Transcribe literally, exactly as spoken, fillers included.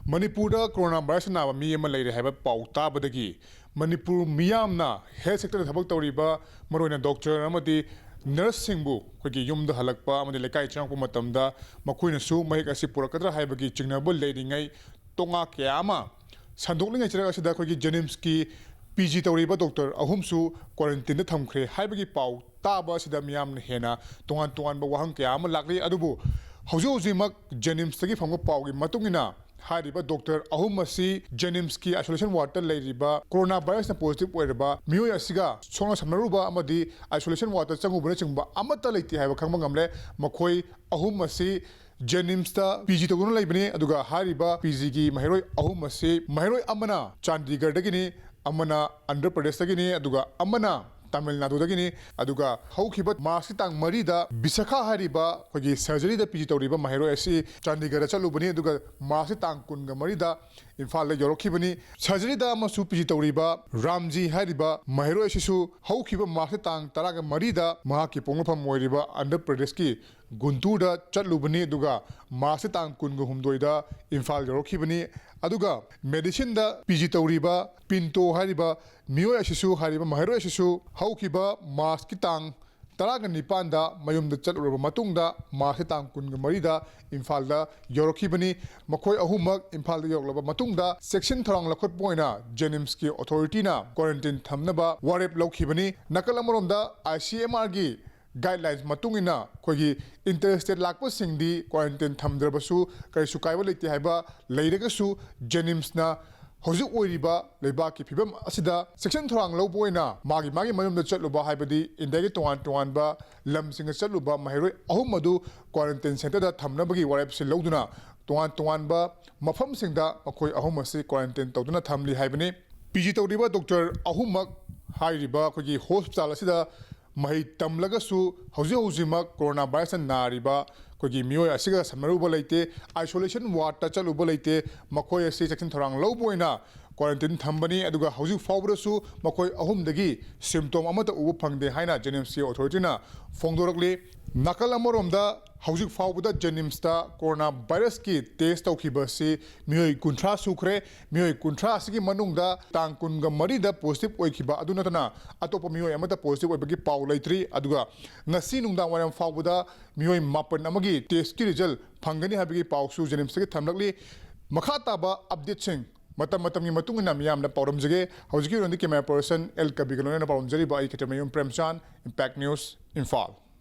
ꯃꯅꯤꯄꯨꯔꯗ corona virus ꯅꯥꯕ ꯃꯤ ꯑꯃ ꯂꯩꯔꯦ ꯍꯥꯏꯕ ꯄꯥꯎ ꯇꯥꯕꯗꯒꯤ ꯃꯅꯤꯄꯨꯔ ꯃꯤꯌꯥꯝꯅ ꯍꯦꯜꯊ ꯁꯦꯛꯇꯔꯗ ꯊꯕꯛ ꯇꯧꯔꯤꯕ, ꯃꯔꯨꯑꯣꯏꯅ ꯗꯣꯛꯇꯔ ꯑꯃꯗꯤ ꯅꯔꯁꯁꯤꯡꯕꯨ ꯑꯩꯈꯣꯏꯒꯤ ꯌꯨꯝꯗ ꯍꯜꯂꯛꯄ ꯑꯃꯗꯤ ꯂꯩꯀꯥꯏ ꯆꯪꯉꯛꯄ ꯃꯇꯝꯗ ꯃꯈꯣꯏꯅꯁꯨ ꯃꯍꯤꯛ ꯑꯁꯤ ꯄꯨꯔꯛꯀꯗ꯭ꯔꯥ ꯍꯥꯏꯕꯒꯤ ꯆꯤꯡꯅꯕ ꯂꯩꯔꯤꯉꯩ, ꯇꯣꯉꯥ ꯀꯌꯥ ꯑꯃ ꯁꯟꯗꯣꯛꯂꯤꯉꯩ ꯆꯩꯔꯛ ꯑꯁꯤꯗ ꯑꯩꯈꯣꯏꯒꯤ ꯖꯦꯅꯤꯝꯁꯀꯤ ꯄꯤ ꯖꯤ ꯇꯧꯔꯤꯕ ꯗꯣꯛꯇꯔ ꯑꯍꯨꯝꯁꯨ ꯀ꯭ꯋꯥꯔꯦꯟꯇꯤꯟꯗ ꯊꯝꯈ꯭ꯔꯦ ꯍꯥꯏꯕꯒꯤ ꯄꯥꯎ ꯇꯥꯕ ꯑꯁꯤꯗ ꯃꯤꯌꯥꯝꯅ ꯍꯦꯟꯅ ꯇꯣꯉꯥꯟ ꯇꯣꯉꯥꯟꯕ ꯋꯥꯍꯪ ꯀꯌꯥ ꯑꯃ ꯂꯥꯛꯂꯤ꯫ ꯑꯗꯨꯕꯨ ꯍꯧꯖꯤꯛ ꯍꯧꯖꯤꯛꯃꯛ ꯖꯦꯅꯤꯝꯁꯇꯒꯤ ꯐꯪꯕ ꯄꯥꯎꯒꯤ ꯃꯇꯨꯡ ꯏꯟꯅ ꯍꯥꯏꯔꯤꯕ ꯗꯣꯛꯇꯔ ꯑꯍꯨꯝ ꯑꯁꯤ ꯖꯦꯅꯤꯝꯁꯀꯤ ꯑꯥꯏꯁꯣꯂꯦꯁꯟ ꯋꯥꯔꯗꯇ ꯂꯩꯔꯤꯕ ꯀꯣꯔꯣꯅꯥ ꯚꯥꯏꯔꯁꯅ ꯄꯣꯖꯤꯇꯤꯚ ꯑꯣꯏꯔꯕ ꯃꯤꯑꯣꯏ ꯑꯁꯤꯒ ꯁꯣꯛꯅ ꯁꯝꯅꯔꯨꯕ ꯑꯃꯗꯤ ꯑꯥꯏꯁꯣꯂꯦꯁꯟ ꯋꯥꯔꯗꯇ ꯆꯪꯉꯨꯕꯅꯆꯤꯡꯕ ꯑꯃꯠꯇ ꯂꯩꯇꯦ ꯍꯥꯏꯕ ꯈꯪꯕ ꯉꯝꯂꯦ꯫ ꯃꯈꯣꯏ ꯑꯍꯨꯝ ꯑꯁꯤ ꯖꯦꯅꯤꯝꯁꯇ ꯄꯤ ꯖꯤ ꯇꯧꯗꯨꯅ ꯂꯩꯕꯅꯤ꯫ ꯑꯗꯨꯒ ꯍꯥꯏꯔꯤꯕ ꯄꯤ ꯖꯤꯒꯤ ꯃꯍꯩꯔꯣꯏ ꯑꯍꯨꯝ ꯑꯁꯤ ꯃꯍꯩꯔꯣꯏ ꯑꯃꯅ ꯆꯥꯟꯗꯤꯒꯔꯗꯒꯤꯅꯤ, ꯑꯃꯅ ꯑꯟꯙ꯭ꯔ ꯄ꯭ꯔꯗꯦꯁꯇꯒꯤꯅꯤ, ꯑꯗꯨꯒ ꯑꯃꯅ ꯇꯥꯃꯤꯜ ꯅꯥꯗꯨꯗꯒꯤꯅꯤ꯫ ꯑꯗꯨꯒ ꯍꯧꯈꯤꯕ ꯃꯥꯔꯆꯀꯤ ꯇꯥꯡ ꯃꯔꯤꯗ ꯕꯤꯁꯥꯈꯥ ꯍꯥꯏꯔꯤꯕ ꯑꯩꯈꯣꯏꯒꯤ ꯁꯔꯖꯔꯤꯗ ꯄꯤ ꯖꯤ ꯇꯧꯔꯤꯕ ꯃꯍꯩꯔꯣꯏ ꯑꯁꯤ ꯆꯥꯟꯗꯤꯒꯔꯗ ꯆꯠꯂꯨꯕꯅꯤ꯫ ꯑꯗꯨꯒ ꯃꯥꯔꯆꯀꯤ ꯇꯥꯡ ꯀꯨꯟꯒ ꯃꯔꯤꯗ ꯏꯝꯐꯥꯜꯗ ꯌꯧꯔꯛꯈꯤꯕꯅꯤ꯫ ꯁꯔꯖꯔꯤꯗ ꯑꯃꯁꯨ ꯄꯤ ꯖꯤ ꯇꯧꯔꯤꯕ ꯔꯥꯝꯖꯤ ꯍꯥꯏꯔꯤꯕ ꯃꯍꯩꯔꯣꯏ ꯑꯁꯤꯁꯨ ꯍꯧꯈꯤꯕ ꯃꯥꯔꯆꯀꯤ ꯇꯥꯡ ꯇꯔꯥꯒ ꯃꯔꯤꯗ ꯃꯍꯥꯛꯀꯤ ꯄꯣꯛꯅꯐꯝ ꯑꯣꯏꯔꯤꯕ ꯑꯟꯙ꯭ꯔ ꯄ꯭ꯔꯗꯦꯁꯀꯤ ꯒꯨꯟꯇꯨꯔꯗ ꯆꯠꯂꯨꯕꯅꯤ꯫ ꯑꯗꯨꯒ ꯃꯥꯔꯆꯀꯤ ꯇꯥꯡ ꯀꯨꯟꯒ ꯍꯨꯝꯗꯣꯏꯗ ꯏꯝꯐꯥꯜ ꯌꯧꯔꯛꯈꯤꯕꯅꯤ꯫ ꯑꯗꯨꯒ ꯃꯦꯗꯤꯁꯤꯟꯗ ꯄꯤ ꯖꯤ ꯇꯧꯔꯤꯕ ꯄꯤꯟꯇꯣ ꯍꯥꯏꯔꯤꯕ ꯃꯤꯑꯣꯏ ꯑꯁꯤꯁꯨ, ꯍꯥꯏꯔꯤꯕ ꯃꯍꯩꯔꯣꯏ ꯑꯁꯤꯁꯨ ꯍꯧꯈꯤꯕ ꯃꯥꯔꯆꯀꯤ ꯇꯥꯡ ꯇꯔꯥꯒ ꯅꯤꯄꯥꯟꯗ ꯃꯌꯨꯝꯗ ꯆꯠꯂꯨꯔꯕ ꯃꯇꯨꯡꯗ ꯃꯥꯔꯆꯀꯤ ꯇꯥꯡ ꯀꯨꯟꯒ ꯃꯔꯤꯗ ꯏꯝꯐꯥꯜꯗ ꯌꯧꯔꯛꯈꯤꯕꯅꯤ꯫ ꯃꯈꯣꯏ ꯑꯍꯨꯝꯃꯛ ꯏꯝꯐꯥꯜꯗ ꯌꯧꯔꯛꯂꯕ ꯃꯇꯨꯡꯗ ꯆꯦꯛꯁꯤꯟ ꯊꯧꯔꯥꯡ ꯂꯧꯈꯠꯄ ꯑꯣꯏꯅ ꯖꯦꯅꯤꯝꯁꯀꯤ ꯑꯣꯊꯣꯔꯤꯇꯤꯅ ꯀ꯭ꯋꯥꯔꯦꯟꯇꯤꯟ ꯊꯝꯅꯕ ꯋꯥꯔꯦꯞ ꯂꯧꯈꯤꯕꯅꯤ꯫ ꯅꯥꯀꯜ ꯑꯃꯔꯣꯝꯗ ꯑꯥꯏ ꯁꯤ ꯑꯦꯝ ꯑꯥꯔꯒꯤ ꯒꯥꯏꯗꯂꯥꯏꯟꯁ ꯃꯇꯨꯡ ꯏꯟꯅ ꯑꯩꯈꯣꯏꯒꯤ ꯏꯟꯇꯔ ꯁ꯭ꯇꯦꯠ ꯂꯥꯛꯄꯁꯤꯡꯗꯤ ꯀ꯭ꯋꯥꯔꯦꯟꯇꯤꯟ ꯊꯝꯗ꯭ꯔꯕꯁꯨ ꯀꯔꯤꯁꯨ ꯀꯥꯏꯕ ꯂꯩꯇꯦ ꯍꯥꯏꯕ ꯂꯩꯔꯒꯁꯨ, ꯖꯦꯅꯤꯝꯁꯅ ꯍꯧꯖꯤꯛ ꯑꯣꯏꯔꯤꯕ ꯂꯩꯕꯥꯛꯀꯤ ꯐꯤꯕꯝ ꯑꯁꯤꯗ ꯆꯦꯛꯁꯤꯟ ꯊꯧꯔꯥꯡ ꯂꯧꯕ ꯑꯣꯏꯅ ꯃꯥꯒꯤ ꯃꯥꯒꯤ ꯃꯌꯨꯝꯗ ꯆꯠꯂꯨꯕ, ꯍꯥꯏꯕꯗꯤ ꯏꯟꯗꯤꯌꯥꯒꯤ ꯇꯣꯉꯥꯟ ꯇꯣꯉꯥꯟꯕ ꯂꯝꯁꯤꯡꯗ ꯆꯠꯂꯨꯕ ꯃꯍꯩꯔꯣꯏ ꯑꯍꯨꯝ ꯑꯗꯨ ꯀ꯭ꯋꯥꯔꯦꯟꯇꯤꯟ ꯁꯦꯟꯇꯔꯗ ꯊꯝꯅꯕꯒꯤ ꯋꯥꯔꯦꯞꯁꯤ ꯂꯧꯗꯨꯅ ꯇꯣꯉꯥꯟ ꯇꯣꯉꯥꯟꯕ ꯃꯐꯝꯁꯤꯡꯗ ꯃꯈꯣꯏ ꯑꯍꯨꯝ ꯑꯁꯤ ꯀ꯭ꯋꯥꯔꯦꯟꯇꯤꯟ ꯇꯧꯗꯨꯅ ꯊꯝꯂꯤ ꯍꯥꯏꯕꯅꯤ꯫ ꯄꯤ ꯖꯤ ꯇꯧꯔꯤꯕ ꯗꯣꯛꯇꯔ ꯑꯍꯨꯝꯃꯛ ꯍꯥꯏꯔꯤꯕ ꯑꯩꯈꯣꯏꯒꯤ ꯍꯣꯁꯄꯤꯇꯥꯜ ꯑꯁꯤꯗ ꯃꯍꯩ ꯇꯝꯂꯒꯁꯨ ꯍꯧꯖꯤꯛ ꯍꯧꯖꯤꯛꯃꯛ ꯀꯣꯔꯣꯅꯥ ꯚꯥꯏꯔꯁꯅ ꯅꯥꯔꯤꯕ ꯑꯩꯈꯣꯏꯒꯤ ꯃꯤꯑꯣꯏ ꯑꯁꯤꯒ ꯁꯝꯅꯔꯨꯕ ꯂꯩꯇꯦ, ꯑꯥꯏꯁꯣꯂꯦꯁꯟ ꯋꯥꯔꯗꯇ ꯆꯠꯂꯨꯕ ꯂꯩꯇꯦ꯫ ꯃꯈꯣꯏ ꯑꯁꯤ ꯆꯦꯛꯁꯤꯟ ꯊꯧꯔꯥꯡ ꯂꯧꯕ ꯑꯣꯏꯅ ꯀ꯭ꯋꯥꯔꯦꯟꯇꯤꯟ ꯊꯝꯕꯅꯤ꯫ ꯑꯗꯨꯒ ꯍꯧꯖꯤꯛ ꯐꯥꯎꯕꯗꯁꯨ ꯃꯈꯣꯏ ꯑꯍꯨꯝꯗꯒꯤ ꯁꯤꯝꯇꯣꯝ ꯑꯃꯠꯇ ꯎꯕ ꯐꯪꯗꯦ ꯍꯥꯏꯅ ꯖꯦꯅꯤꯝꯁꯀꯤ ꯑꯣꯊꯣꯔꯤꯇꯤꯅ ꯐꯣꯡꯗꯣꯔꯛꯂꯤ꯫ ꯅꯥꯀꯜ ꯑꯃꯔꯣꯝꯗ, ꯍꯧꯖꯤꯛ ꯐꯥꯎꯕꯗ ꯖꯦꯅꯤꯝꯁꯇ ꯀꯣꯔꯣꯅꯥ ꯚꯥꯏꯔꯁꯀꯤ ꯇꯦꯁ ꯇꯧꯈꯤꯕꯁꯤ ꯃꯤꯑꯣꯏ ꯀꯨꯟꯊ꯭ꯔꯥ ꯁꯨꯈ꯭ꯔꯦ꯫ ꯃꯤꯑꯣꯏ ꯀꯨꯟꯊ꯭ꯔꯥ ꯑꯁꯤꯒꯤ ꯃꯅꯨꯡꯗ ꯇꯥꯡ ꯀꯨꯟꯒ ꯃꯔꯤꯗ ꯄꯣꯖꯤꯇꯤꯚ ꯑꯣꯏꯈꯤꯕ ꯑꯗꯨ ꯅꯠꯇꯅ ꯑꯇꯣꯞꯄ ꯃꯤꯑꯣꯏ ꯑꯃꯠꯇ ꯄꯣꯖꯤꯇꯤꯚ ꯑꯣꯏꯕꯒꯤ ꯄꯥꯎ ꯂꯩꯇ꯭ꯔꯤ꯫ ꯑꯗꯨꯒ ꯉꯁꯤ ꯅꯨꯡꯗꯥꯡ ꯋꯥꯏꯔꯝ ꯐꯥꯎꯕꯗ ꯃꯤꯑꯣꯏ ꯃꯥꯄꯟ ꯑꯃꯒꯤ ꯇꯦꯁꯀꯤ ꯔꯤꯖꯜ ꯐꯪꯒꯅꯤ ꯍꯥꯏꯕꯒꯤ ꯄꯥꯎꯁꯨ ꯖꯦꯅꯤꯝꯁꯇꯒꯤ ꯊꯝꯂꯛꯂꯤ꯫ ꯃꯈꯥ ꯇꯥꯕ ꯑꯞꯗꯦꯠꯁꯤꯡ ꯃꯇꯝ ꯃꯇꯝꯒꯤ ꯃꯇꯨꯡ ꯏꯟꯅ ꯃꯤꯌꯥꯝꯅ ꯄꯥꯎꯔꯝꯖꯒꯦ꯫ ꯍꯧꯖꯤꯛꯀꯤ ꯑꯣꯏꯅꯗꯤ ꯀꯦꯃꯦꯔꯥ ꯄꯔꯁꯟ ꯑꯦꯜ ꯀꯕꯤꯒ ꯂꯣꯏꯅꯅ ꯄꯥꯎꯔꯝꯖꯔꯤꯕ ꯑꯩ ꯈꯦꯇ꯭ꯔꯤꯃꯌꯨꯝ ꯄ꯭ꯔꯦꯝꯆꯥꯟ, ꯏꯝꯄꯦꯛ ꯅ꯭ꯌꯨꯁ, ꯏꯝꯐꯥꯜ꯫